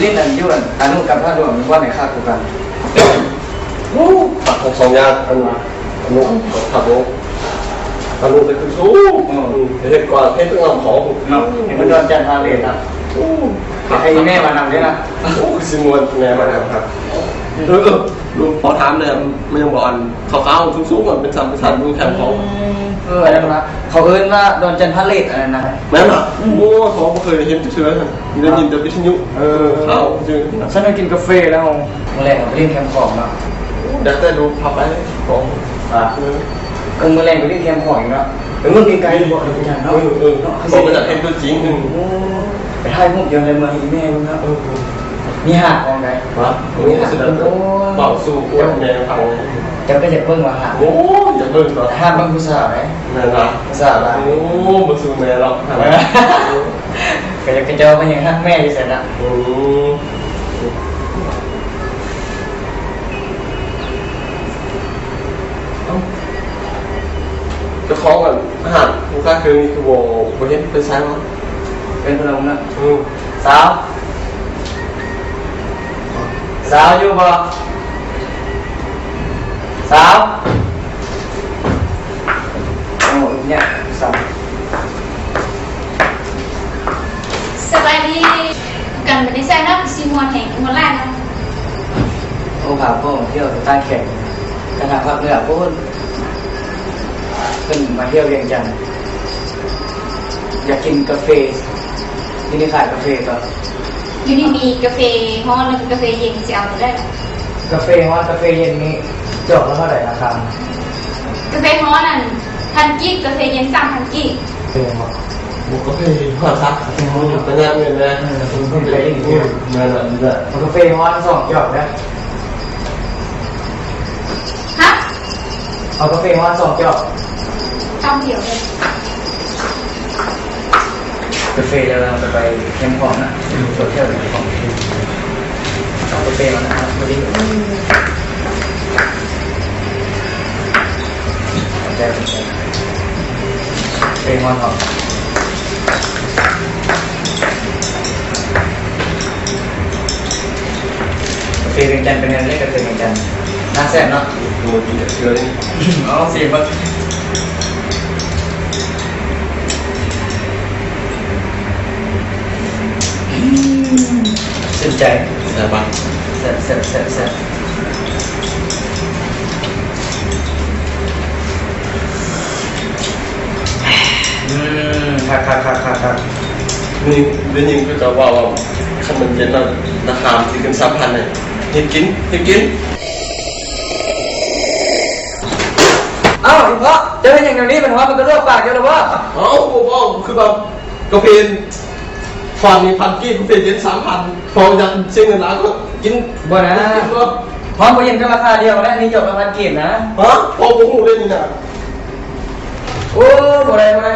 ຫຼິ້ນອັນຢູ່ອັນອະນຸກັບທາດລວມ ມັນວ່າໃນຄາບຄືກັນ. ໂອ້ ມັກຂອງສອງຢ່າງ ອັນ ອະນຸກັບທາດໂລກ. ທາດໂລກໄດ້ຂຶ້ນສູງ ອືມ ເຮັດກວ່າເຮັດເຖິງລຳຂອງເນາະ ເຫັນມັນດອນຈັນພາເລດນະ. ໂອ້ ໃຫ້ແມ່ມານຳເດ້ນະ. ໂອ້ ຄືຊິມ່ວນ ແມ່ມານຳ. ເອີ ເອີ ລູກ ຂໍຖາມແດ່ ມັນຍັງບໍ່ອັນ ຂາວໆ ສູງໆ ມັນເປັນຊັ້ນເປັນຊັ້ນ ຢູ່ແຄມຂອງ. ອືມ ເອີ ອັນນັ້ນນະ ເຂົາເອີ້ນວ່າດອນຈັນພາເລດ ອັນນັ້ນນະ. ແມ່ນຫວາ? ອືມ ໂອ້ ເຂົາບໍ່ເຄີຍເຫັນຈັກເທື່ອ ໄດ້ຍິນແຕ່ວິທະຍຸ. ເອີ ຂາວຊື່. ຊັ້ນໄປກິນກາເຟແລ້ວ ມື້ແລງເຮົາໄປຫຼິ້ນແຄມຂອງເນາະ. ໂອ້ ໄດ້ແຕ່ດູພາໄປຂອງ. ອ່າ ເອີ ມື້ແລງໄປຫຼິ້ນແຄມຂອງອີກເນາະ. ໄປເບິ່ງໄກໆ ບໍ່ໄດ້ໄປທາງເນາະ. ເອີ ເອີ ເນາະ ເຂົາບໍ່ໄດ້ເຫັນຕົວຈິງ. ອືມ ໂອ້ ໄປຖ່າຍຮູບດຽວໃນເມືອງໃຫ້ແມ່ເບິ່ງເນາະ. ເອີ ເອີ ມີຫາດຂອງໃດ? ຫາດ ໂອ້ ສຸດຍອດ. ໂອ້ ເວົ້າສູ່ອວດແມ່ຟັງ. ເຈົ້າກໍຢາກເບິ່ງວ່າຫາດ. ໂອ້ ຢາກເບິ່ງຕົວະ. ຫາດເບິ່ງຜູ້ສາວເດ້. ແມ່ນລະ ຜູ້ສາວລະ. ໂອ້ ບໍ່ສູ້ແມ່ດອກ. ກໍຢາກ ເຂົາເຈົ້າກໍຍັງຮັກແມ່ຢູ່ຊັ້ນນະ. ອືມ ເຈົ້າຂອງອັນ ຫາດ ຜູ້ຄ້າເຄື່ອງນີ້ຄືບໍ່ ບໍ່ເຫັນໄປໃສວະ? ເປັນພະນົມນະ. ອືມ ສາວ ສາວຢູ່ບໍ່? ສາວ ໂອ້ຍ ເນຍ ສາວ. ສະບາຍດີ. ກັນບໍ່ໄດ້ໃສ່ເນາະ ຊິມ່ວນແຮງ ມ່ວນຫຼາຍເນາະ. ໂອ້ ພາພວກມາທ່ຽວຕ່າງແຂວງ ກະທາງພາກເໜືອພຸ້ນ ເພິ່ນມາທ່ຽວວຽງຈັນ ຢາກກິນກາເຟ ຢູ່ນີ້ຂາຍກາເຟບໍ່? ຢູ່ນີ້ມີກາເຟຮ້ອນ ແລ້ວກໍກາເຟເຢັນ ຊິເອົາໂຕໃດ? ກາເຟຮ້ອນ ກາເຟເຢັນນີ້ຈອກລະເທົ່າໃດລາຄາ? ກາເຟຮ້ອນນັ້ນພັນກີບ ກາເຟເຢັນສາມພັນກີບ. ເອີ ບໍ່ ບໍ່ ກາເຟຮ້ອນຊະ ປະຢັດເງິນແດ່. ເອີ ເພິ່ນໄປເລີຍ. ແມ່ນແລ້ວ ແມ່ນແລ້ວ. ເອົາກາເຟຮ້ອນສອງຈອກເດີ້. ຮະ? ເອົາກາເຟຮ້ອນສອງຈອກ. ຈອກດຽວເລີຍ. ກາເຟແລ້ວເຮົາຈະໄປແຄມຂອງນະ ໄປທ່ຽວແຄມຂອງ. ເອົາກາເຟມານະ ພໍດີ. ຂອບໃຈ ຂອບໃຈ. ເພງຮອດເນາະ. ກາເຟວຽງຈັນເປັນແນວໃດ? ກາເຟວຽງຈັນໜ້າແຊບເນາະ. ບໍ່ກິນຈັກເທື່ອເດ. ເອົາ ຊີມເບິ່ງ. ອືມ ຊື່ນໃຈ. ແຊບບໍ່? ແຊບ ແຊບ ແຊບ ແຊບ. ອືມ ຄັກ ຄັກ ຄັກ ຄັກ ຄັກ. ນີ້ ໄດ້ຍິນເຂົາເຈົ້າເວົ້າວ່າ ຄັນມັນເຢັນແລ້ວ ລາຄາມັນຊິຂຶ້ນສາມພັນເດ້. ຮີບກິນ ຮີບກິນ. ເອົ້າ ອີພໍ່ ເຈົ້າເຮັດຫຍັງແນວນີ້? ມັນຮ້ອນ ມັນກະລວກປາກເຈົ້າລະບໍ່? ເອົ້າ ບໍ່ເວົ້າ ຄືວ່າກາເຟຮ້ອນນີ້ພັນກີບ ກາເຟເຢັນສາມພັນ ພໍຢາກເສຍເງິນຫຼາຍກໍກິນ. ບໍ່ນະ ກິນບໍ່? ຮ້ອນບໍ່ເຢັນກໍລາຄາດຽວນະ ນີ້ຈອກລະພັນກີບນະ. ຮະ? ພໍ່ບໍ່ຮູ້ເດ້ນີ້ນະ. ໂອ້ ບໍ່ໄດ້ ບໍ່ໄດ້.